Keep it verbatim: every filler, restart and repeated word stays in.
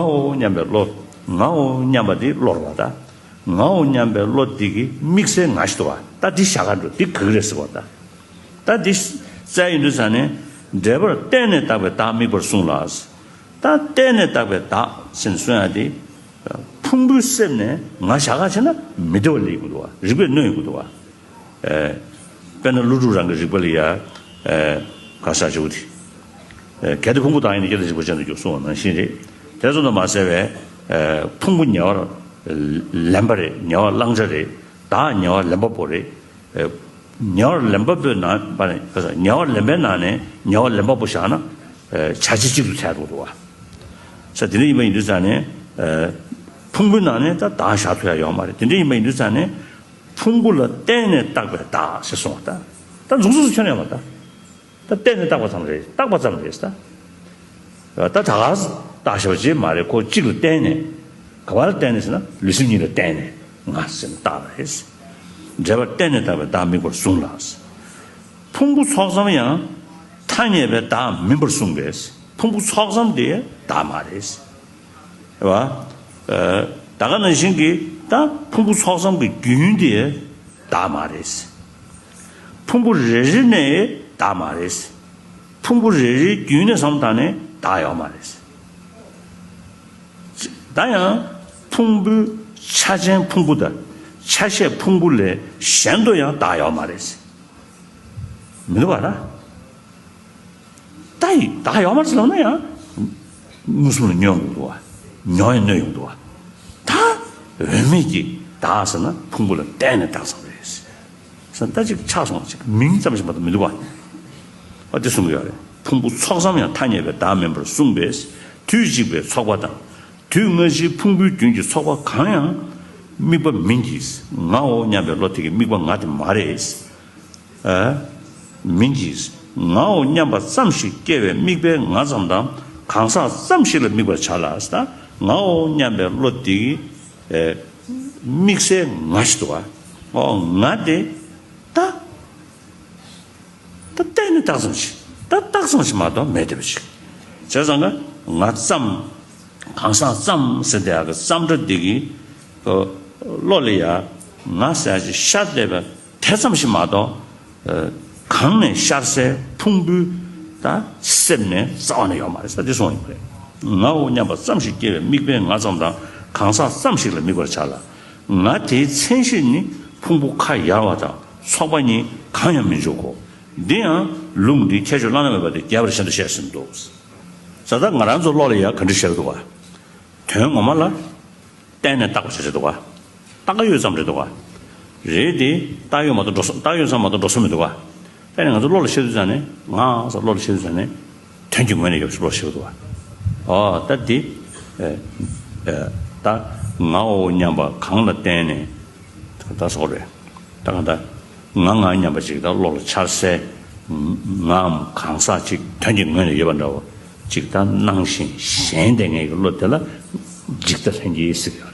ངའོ་སྙམ་པའི་བློ། ངའོ་སྙམ་པ་དེ་བློ་རེད་བ་ད། ངའོ་སྙམ་པའི་བློ་དེ་གི་དམིགས་བསལ་ང་ཞིག་འདུག་བ། ད་འདི་བཞག་ག་འགྲོ། འདི་ག་གི་རེད་ཟེར་བ་ད། ད་འདི་བཙལ་ཡོང་དུས་ཙང་ནས། འགྲེལ་པར་བརྟེན་ནས་བཏགས་པའི་བདག་དམིགས་པར་གསུངས་ལ། ད་བརྟེན་ནས་བཏགས་པའི་བདག་ཟེར་ནས་གསུང་ཡ་དེ། ཕུང་པོའི་གསེབ་ནས་ང་བཞག་ག་བྱས་ན་མི་བདེ་བ་སླེབས་ཀྱི་འདུག་བ། རིགས་པས་གནོན་ཡོང་གི་འདུག་བ། ཨེ། དཔེར་ན་ཀླུ་སྒྲུབ་རང་གི་རིགས་པ་ལ་ཡ། ཨེ། ག་ས་ཞུ་དེ། ཨེ། གལ་ཏེ་ཕུང་པོ་བདག་ཡིན་ན། སྐྱེ་མཐའ་འཇིག་པ་ཅན་དུ་འགྱུར་གསུངས་པ་ནང་བཞིན་རེད། དེ་ཙམ་དུ་མ་ཟད་པའི། ཨེ། ཕུང་པོ་ཉེ་བར་ལེན་པ་རེད། ཉེ་བར་བླང་བྱ་རེད། བདག་ཉེ་བར་ལེན་པ་པོ་རེད། ཨེ། ཉེ་བར་ལེན་པ་པོའི་ནང་པ་ནས་ག་ས་ཉེ་བར་ལེན་པའི་ནང་ནས་ཉེ་བར་ལེན་པ་པོ་བཞག་ན། ཨེ། བྱ་བྱེད་གཅིག་ཏུ་ཚད་འགྲོ་འདུག་བ། ས་དེ་འདྲ་ཡིན་པ་ཡིན་དུས་ཙང་ནས། ཨེ། ཕུང་པོའི་ནང་ནས་ད་བདག་བཞག་ཐུབ་ཡ་ཡོད་མ་རེད། དེ་འདྲ་ཡིན་པ་ཡིན་དུས་ཙང་ནས། ཕུང་པོ་ལ་བརྟེན་ནས་བཏགས་པའི་བདག་ཟེར་སོང་བ་ད། ད་མཚུངས་སུ་ཁྱོན་ཡོད་མ་ད། ད་བརྟེན་ནས་བཏགས་པ་ཙམ་རེད། བཏགས་པ་ཙམ་རེད་ད། ད་ད་ག་བཏགས་བཞག་པ་ཅིག་མ་རེད། ཁོ་གཅིག་ལ་བརྟེན་ནས། ག་བ་ལ་བརྟེན་ནས་ཟེར་ན། ལུས་སེམས་གཉིས་ལ་བརྟེན་ནས་ང་ཟེར་ནས་བཏགས་པ་རེད། འགྲེལ་པར་བརྟེན་ནས་བཏགས་པའི་བདག་དམིགས་པར་གསུངས་ལ། ཕུང་པོ་ཚོགས་ཙམ་ཡང་ཐ་སྙད་པའི་བདག་མིན་པར་གསུངས་པས། ཕུང་པོ་ཚོགས་ཙམ་དེ་བདག་མ་རེད། རེད་བ། ཨ། ད་ག་ནང་བཞིན་གྱི་ད་ཕུང་པོ་ཚོགས་ཙམ་གྱི་རྒྱུན་དེ་བདག་མ་རེད། ཕུང་པོ་རེ་རེ་ནས་བདག་མ་རེད། ཕུང་པོ་རེ་རེའི་རྒྱུན་ནས་བསམ་བཏང་ནས་བདག་ཡོད་མ་རེད། ད་ཡང་ཕུང་པོའི་ཆ་ཅན་ཕུང་པོ་དང་ཆ་ཤས་ཕུང་པོ་ལས་གཞན་དུ་ཡང་བདག་ཡོད་མ་རེད། མི་འདུག་བ་ད། ད་ཡི་བདག་ཡོད་མ་རེད་ལབ་ན་ཡང་མངོན་སུམ་ལ་བསྙོན་དགོས་འདུག་བ། མྱོང་ཡང་གནོད་ཡོང་འདུག་བ། ད་འོས་མེད་ཀྱི་བདག་ཟེར་ན་ཕུང་པོ་ལ་བརྟེན་ནས་བཏགས་ཙམ་རེད། ཟེར་ད་ཅིག་ཆགས་སོང་བ། ཅིག་མིང་ཙམ་ཞིག་མ་གཏོགས་མི་འདུག་བ། ཨ་དེ་གསུང་གི་ཡོད་རེད། ཕུང་པོ་ཚོགས་ཙམ་ཡང་ཐ་སྙད་པའི་བདག་མིན་པར་གསུངས་པས། དུས་གཅིག་པའི་ཚོགས་པ་དང་། དུས་སྔ་ཕྱིའི་ཕུང་པོའི་རྒྱུན་གྱི་ཚོགས་པ་གང་ཡང་དམིགས་པ་མིན་གྱི། ངའོ་སྙམ་པའི་བློ་དེ་གི་དམིགས་པ་ང་དེ་མ་རེད། ཨ། མིན་གྱི། ངའོ་སྙམ་པ་ཙམ་ཞིག་སྐྱེ་བའི་དམིགས་པའི་ང་ཙམ་དང་གང་ཟག་ཙམ་ཞིག་ལ་དམིགས་པར་བྱ་ལ། ད་ངའོ་སྙམ་པའི་བློ་དེ་གི། ཨེ། དམིགས་བསལ་ང་ཞིག་འདུག་བ། ཨོ་ང་དེ་ད། ད་བརྟེན་ནས་བཏགས་ཙམ་ཞིག་ད་བཏགས་ཙམ་ཞིག་མ་གཏོགས་མེད་བསྡད་པ་ཞིག་བྱས་ཙང་ཀ་ང་ཙམ། གང་ཟག་ཙམ་ཟེར་དེ་ཡག་གི་ཙམ་སྒྲ་འདི་གི་བློ་ལ་ཡ་ང་ཟེར་ཡ་ཅིག་ཤར་བསྡད་པ་དེ་ཙམ་ཞིག་མ་གཏོགས། གང་ནས་ཤར་སའི་ཕུང་པོའི་ད་གསེབ་ནས་རྩ་བ་ནས་ཡོད་མ་རེད་ས་འདི་གསུངས་ཡོད་པ་རེད། ངའོ་སྙམ་པ་ཙམ་ཞིག་སྐྱེ་བའི་དམིགས་པའི་ང་ཙམ་དང་གང་ཟག་ཙམ་ཞིག་ལ་དམིགས་པར་བྱ་ལ། ང་དེའི་མཚན་གཞི་ནི་ཕུང་པོ་ཁ་ཡར་བ་དང་ཚོགས་པ་གཉིས་གང་ཡང་མི་འཇུག་གོ། འདི་ཡང་ལུང་འདི་ཁྱད་ཆོས་བླ་ན་མེད་པ་དེ་རྒྱས་པར་ཤིན་ཏུ་བཤད་ཟིན་འདུག་ས་ད་ང་རང་ཚོ་བློ་ལ་ཡ་ག་འདྲ་ཤར་འདུག་བ། དོན་ངོ་མ་ལ་བརྟེན་ནས་བཏགས་པ་ཞིག་རེད་འདུག་བ། བཏགས་ཡོད་ཙམ་རེད་འདུག་བ། རེད་དེ་བཏགས་ཡོད་མ་གཏོགས་འགྲོ་ས་བཏགས་ཡོད་ཙམ་མ་གཏོགས་འགྲོ་ས་མི་འདུག་བ། ད་ནི་ང་ཚོ་བློ་ལ་ཤར་དུས་ཙང་ནས་ང་ཟེར་བློ་ལ་ཤར་དུས་ཙང་ནས་དོན་གྱི་ངོས་ནས་ཡོད་པ་ཞིག་བློ་ཤར་འདུག་བ། ཨོ་ད་དེ། ཨེ། ཨེ། ད་ངའོ་སྙམ་པ་གང་ལ་བརྟེན་ནས། ད་སོགས་རེད། ད་གང་ལྟར་ང་ང་སྙམ་པ་ཅིག་ད་བློ་ལ་འཆར་སའི་ངའམ་གང་ཟག་ཅིག་དོན་གྱི་ངོས་ནས་ཡོད་པ་འདྲ་བོ་ཅིག་ད་སྣང་ཞིང་ཞེན་བསྡད་མཁན་གྱི་བློ་དེ་ལ་འཇིག་ལྟ་ལྷན་སྐྱེས་ཟེར་གྱི་